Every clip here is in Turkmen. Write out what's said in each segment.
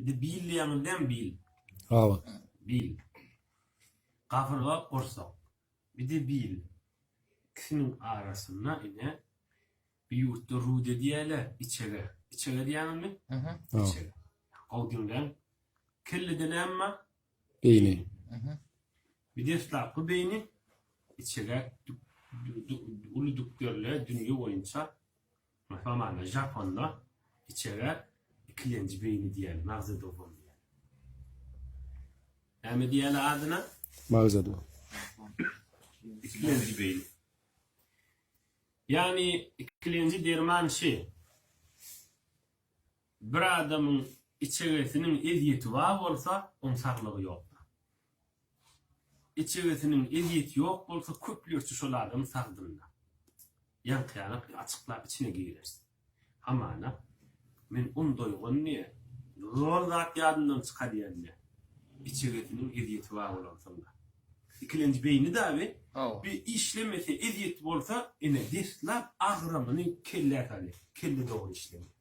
Bir de bil diýýäňiz dämi bil? Hawa. Bil. Gabyrga gursak. Bir de bil. Ikisiniň arasynda ine bir ýurtda rude diýýärler, içege. Içege diýýäňizmi? Içege. Gowy diňläň. Kellede näme bar? Beýni. Bir deslapky beýni içege uly dükderle dünýe boýunça Musulmanda, Japonda içegä ikilenji beýni diýýärler, magzadowon diýýärler. Näme diýýärler adyna? Magzadowon. Ikilenji beýni. Ýagny ikilenji derman şi. Bir adamyň içegesiniň ezýeti bar bolsa, oň saglygy ýokdur. Içegesiniň ezýeti ýok bolsa, köplerçe şol adam sagdyndyr. Ýaňky ýaly açyklap içine gireris. Hamana, men un doýgun diýe, zol zat ýadymdan çykarýan diýe. Içegesiniň ezýeti bar bolansoň-da. Ikilenji beýni dagy bir işlemese, ezýet bolsa, ine, deslap agramyny kellä salýar. Kelle dogry işlemeýär.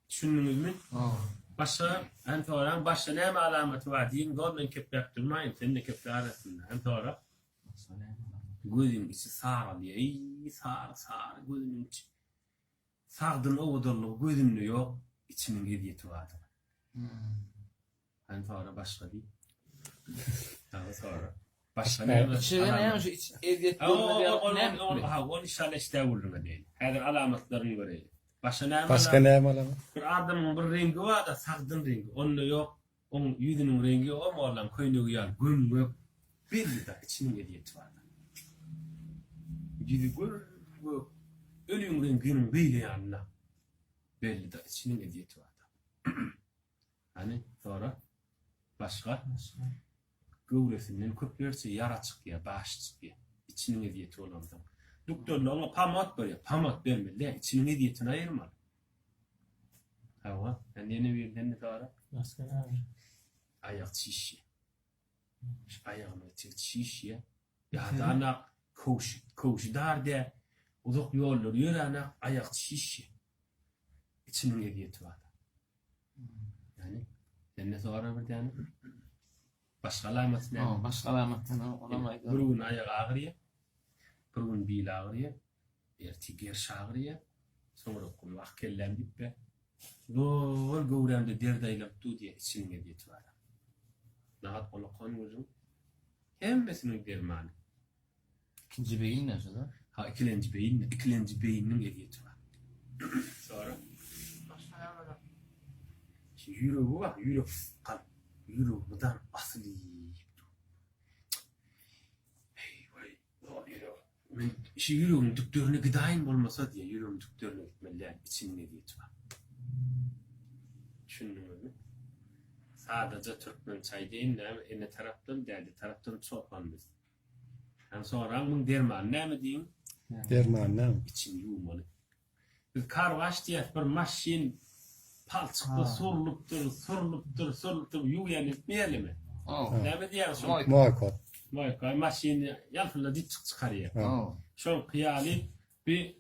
Düşündiňizmi? Başga hem soraň, başga näme alamaty bar diýiň, zor men kepläp durmaýyn, sen-de keple arasynda. Hem sora. Gözüň içi saralýar, eý, sary, sary gözüniň içi. Sagdyn owadanlygy gözünde ýok, içiniň ezýeti bardyr. Hany sora başga diý. Dagy sora. Başga näme? Içege näme şu iç ezýet görmez ýaly näme etmeli? Ha, ony inşallah eşdä gürrüň edeýin. Häzir alamatlaryny göreýli. Başga näme? Başga näme alamat? Bir adamyň bir reňgi bar-da, sagdyn reňgi. Onda ýok. Oň ýüzüniň reňgi o mollaň köýnegi ýaly göm-gök. Belli-da, içiniň ezýeti bar-da. Ýüzi gör-gök. Ölüň reňkiniň beýle ýanynda. Belli-da, içiniň ezýeti bar-da. Hany, sora. Başga? Göwresinden köplerçe ýara çykýar, daş çykýar. Içiniň ezýeti bolansoň. Duktorlar oňa pomad berýär. Pomad bermeli däl, içiniň ezýetini aýyrmaly. Hawa, indi ýene birden sora. Başga näme? Aýak çişýär. Şu aýagynyň içi çişýär. Ýadanak, köwşi, köwşi dar däl. Uzak ýollary ýöränak, aýak çişýär. Içiniň ezýeti bar. Ýani, sende sora bir däne. Başga alamaty näme? Hawa, başga alamaty näme? Onam aýdaly. Bir gün aýagy agyrýar, bir gün bili agyrýar, ertir gerşi agyrýar, soňra gün wah kelläm diýip be. Zol göwrämde dert aýlanyp dur diýýär, içiniň ezýeti bar. Nahat olakan gürrüň. Hemmesiniň dermany. Ikinji beýin näçe da? Ha, ikilenji beýin, ikilenji beýniniň ezýeti bar. Sonra Şu ýüregi bar, ýürek kalp, ýüregi mydam basylyp dur. Eý, waý, zor ýürek. Men şu ýüregiň dükderine gidaýyn bolmasa diýýär, ýüregiň dükderine gitmeli däl, içiniň ezýeti bar. Düşündiňizmi? Sadaja türkmençe aýdaýyn, näme, ene tarapdan, däde tarapdan çopan biz. Hany soraň muň dermany näme diýiň? Dermany näme? Içini ýuwmaly. Biz karwaş diýýäs bir maşyn palçykda surlupdyr, surlupdyr, surlupdyr ýuwýan etmeýälimi? Näme diýýäňiz şoňa? Moýka. Moýka maşyny ýalpyldap çyk çykarýar. Şoňky ýaly bir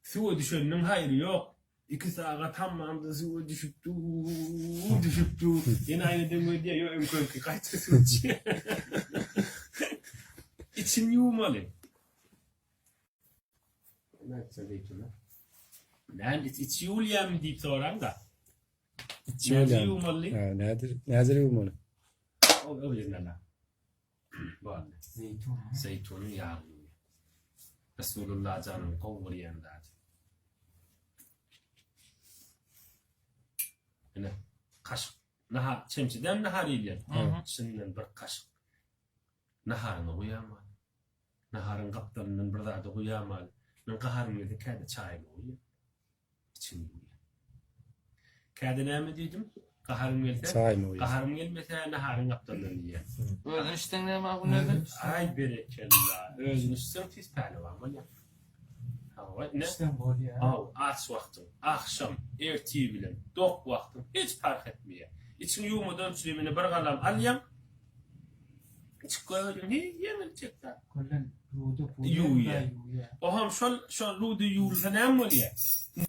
suwa düşeniniň haýry ýok. Iki sagat hammamda suwa düşüp dur, düşüp dur. Ýene aýnadan görýär, ýok öňki-öňki gaýta suw içýär. Içini ýuwmaly. Nätse zeýtuna. Näme iç içi ýuwulýarmy diýip soraň-da. Içi ýuwulýarmy? Hä, nädir, nädir ýuwmaly? O öwrenmeli. Boldy. Zeýtun. Zeýtunyň ýagyny ýuwýar. Resulullah janyň gowy görýän zady. Ine, kaşyk. Nahar, çemçeden nahar iýilýär. Şundan bir kaşyk naharyňa guýamaly. Naharyň gapdalyndan bir zada guýamaly. Men gaharym gelse käde çaýyma guýýan. Içini ýuwýan. Käde näme diýdim? Gaharym gelse, Çaýymy guýýan. gaharym gelmese naharyň gapdalyndan iýýän. Özüň içseň näme günlerde? Aý berekella. Özüň içseň tiz pälwan bolýaň. Hawa, ine. Içseň bolýar. Haw, aç wagtyň, agşam, ertir bilen, dok wagtyň hiç parh etmeýär. Içiňi ýuwmadan üçin ine bir galam alýaň. Içip goýberýäň, hiý, ýeňiljek zat. Kölen ruda Ýuwýar. Oňam şol, şol ruda ýuwulsa näme bolýar?